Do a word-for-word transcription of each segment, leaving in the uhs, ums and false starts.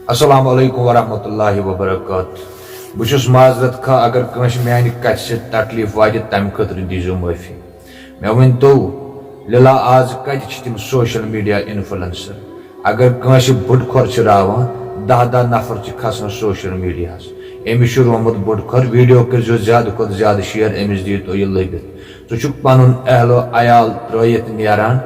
السلام علیکم ورحمۃ اللہ وبرکاتہ۔ بہٕ چھُس معذرت خواہ اگر کٲنٛسہِ میانہِ کتھِ سۭتۍ تکلیف واتہِ، تمہِ خٲطرٕ دیٖزیو معٲفی۔ مےٚ ؤنۍ تو، لِلا، آز کتہِ چھِ تِم سوشل میڈیا انفلوئنسر؟ اگر کٲنٛسہِ بُڈٕ کھۄر چھِ راوان، دَہ دَہ نفر چھِ کھسان سوشل میڈیاہس۔ أمِس چھُ رومُت بُڈٕ کھۄر، ویڈیو کٔرۍزیو زیادٕ کھۄتہٕ زیادٕ شیئر، أمِس دِیِو تُہۍ یہِ لٔبِتھ۔ ژٕ چھُکھ پنُن اہل و عیال ترٲیِتھ نیران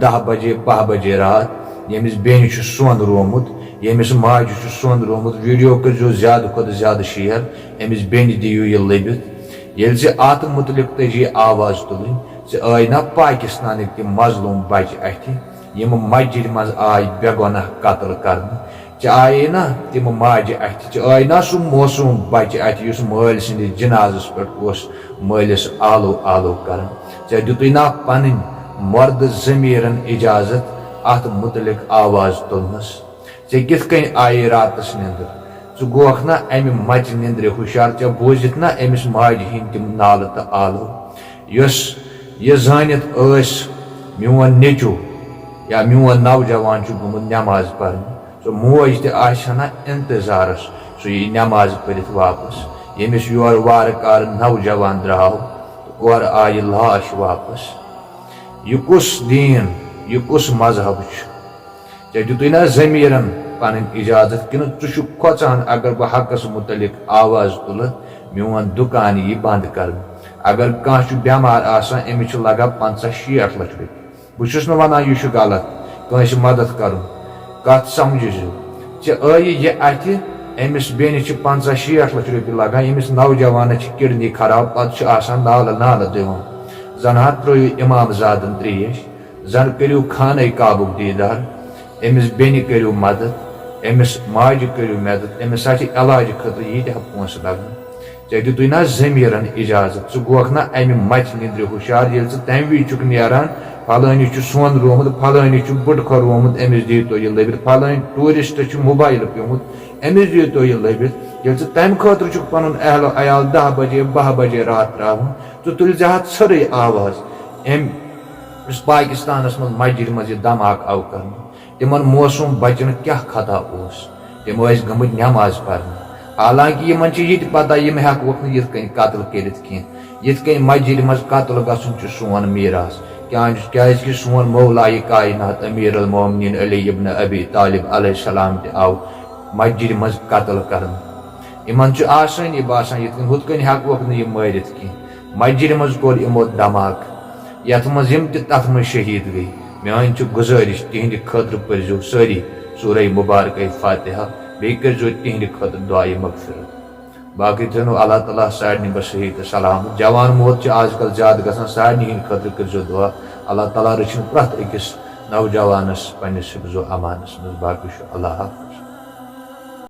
دَہ بجے، بَہہ بجے راتھ، ییٚمِس بیٚنہِ چھُ سۄن رومُت، ییٚمِس ماجہِ چھُ سۄن رومُت، ویڈیو کٔرۍزیو زیادٕ کھۄتہٕ زیادٕ شیئر، أمِس بیٚنہِ دِیِو یہِ لٔبِتھ۔ ییٚلہِ ژےٚ اتھ مُتعلق تجی آواز تُلٕنۍ، ژےٚ آے نا پاکستانٕکۍ تِم مظلوم بچہِ اتھِ، یِم مسجدِ منٛز آے بے گۄناہ قتل کرنہٕ؟ ژےٚ آیے نا تِم ماجہِ اتھِ، ژےٚ آے نا سُہ معصوم بچہِ اتھِ، یُس مٲلۍ سٕنٛدِس جنازس پٮ۪ٹھ اوس مٲلِس آلو آلو کران؟ ژےٚ دِتُے نا پنٕنۍ مردٕ ضمیرن اجازت اتھ مُتعلق آواز تُلنس؟ ژےٚ کِتھ کٔنۍ آیے راتس نیندر؟ ژٕ گوکھ نا امہِ مژِ نیندرِ ہُشار؟ ژےٚ بوٗزِتھ نا أمِس ماجہِ ہٕنٛدۍ تِم نالہٕ تہٕ آلو، یۄس یہِ زٲنِتھ ٲسۍ میون نیٚچو یا میون نوجوان چھُ گوٚمُت نٮ۪ماز پرنہِ؟ سۄ موج تہِ آسہِ ہا نا انتظارس، سُہ یی نٮ۪ماز پٔرِتھ واپس، ییٚمِس یورٕ وارٕ کارٕ نوجوان درٛاو تہٕ اورٕ آیہِ لاش واپس۔ یہِ کُس دیٖن، یہِ کُس مذہب چھُ؟ ژےٚ دِتُے نا ضمیٖرن پنٕنۍ اجازت، کِنہٕ ژٕ چھُکھ کھۄژان اگر بہٕ حقس مُتعلق آواز تُلہٕ، میون دُکان یی بنٛد کرنہٕ؟ اگر کانٛہہ چھُ بٮ۪مار آسان، أمِس چھِ لگان پنٛژاہ شیٹھ لچھ رۄپیہِ۔ بہٕ چھُس نہٕ ونان یہِ چھُ غلط کٲنٛسہِ مدد کرُن، کتھ سمجھِ زِ ژےٚ ٲیی یہِ اتھِ، أمِس بیٚنہِ چھِ پنٛژاہ شیٹھ لچھ رۄپیہِ لگان، أمِس نوجوانس چھِ کڈنی خراب، پتہٕ چھُ آسان نالہٕ نالہٕ دِوان۔ زن ہا ترٲیِو امام زادن تریش، زن کٔرِو خانہ کعبُک دیٖدار، أمِس بیٚنہِ کٔرِو مدد، أمِس ماجہِ کٔرِو مدد، أمِس ہا چھِ علاجہِ خٲطرٕ ییٖتیٛاہ پونٛسہٕ لگان۔ ژےٚ دِتُے نا ضمیٖرن اجازت؟ ژٕ گوکھ نا امہِ مژِ نِندرِ ہُشار، ییٚلہِ ژٕ تمہِ وِزِ چھُکھ نیران، فلٲنی چھُ سۄن رومُت، فلٲنی چھُ بُٹہٕ کھۄر رومُت، أمِس دِیِو تُہۍ یہِ لٔبِتھ، فلٲنۍ ٹوٗرسٹ چھُ موبایل پیومُت، أمِس دِیِو تُہۍ یہِ لٔبِتھ۔ ییٚلہِ ژٕ تمہِ خٲطرٕ چھُکھ پنُن اہل و عیال دَہ بجے، بَہہ بجے راتھ ترٛاوان، ژٕ تُلۍ زِ ہا ژھٔرٕے آواز۔ أمۍ یُس پاکستانس منٛز مسجدِ منٛز یہِ دھماکہٕ آو کرنہٕ، تِمن معصوم بچن کیٛاہ خطا اوس؟ تِم ٲسۍ گٔمٕتۍ نٮ۪ماز پرنہِ۔ حالانکہ یِمن چھِ یہِ تہِ پتہ، یِم ہٮ۪کوکھ نہٕ یِتھ کٔنۍ قتل کٔرِتھ کینٛہہ۔ یِتھ کٔنۍ مسجدِ منٛز قتل گژھُن چھُ سون میراث۔ کیٛازِ؟ کیٛازِکہِ سون مولایہِ کائنات امیر المومنین علی ابن ابی طالب علیہ السلام تہِ آو مسجدِ منٛز قتل کرنہٕ۔ یِمن چھُ آسٲنی باسان، یِتھ کٔنۍ ہُتھ کٔنۍ ہٮ۪کوکھ نہٕ یہِ مٲرِتھ کینٛہہ۔ مسجدِ منٛز کوٚر یِمو دھماکہٕ، یتھ منٛز یِم تہِ تتھ منٛز شہید گٔے۔ میٲنۍ چھِ گُزٲرِش، تِہنٛدِ خٲطرٕ پٔرزیو سٲری سورہ مبارکہ فاتحہ، بیٚیہِ کٔرزیو تِہنٛدِ خٲطرٕ دعایہِ مغفرت۔ باقٕے تھٲینو اللہ تعالیٰ سارنٕے بس صحیح تہٕ سلامت۔ جوان موت چھِ آز کل زیادٕ گژھان، سارنٕے ہٕنٛدِ خٲطرٕ کٔرزیو دعا۔ اللہ تعالیٰ رٔچھِن پرٛٮ۪تھ أکِس نوجوانس پننِس حفظ و امانس منٛز۔ باقٕے چھُ اللہ حافظ۔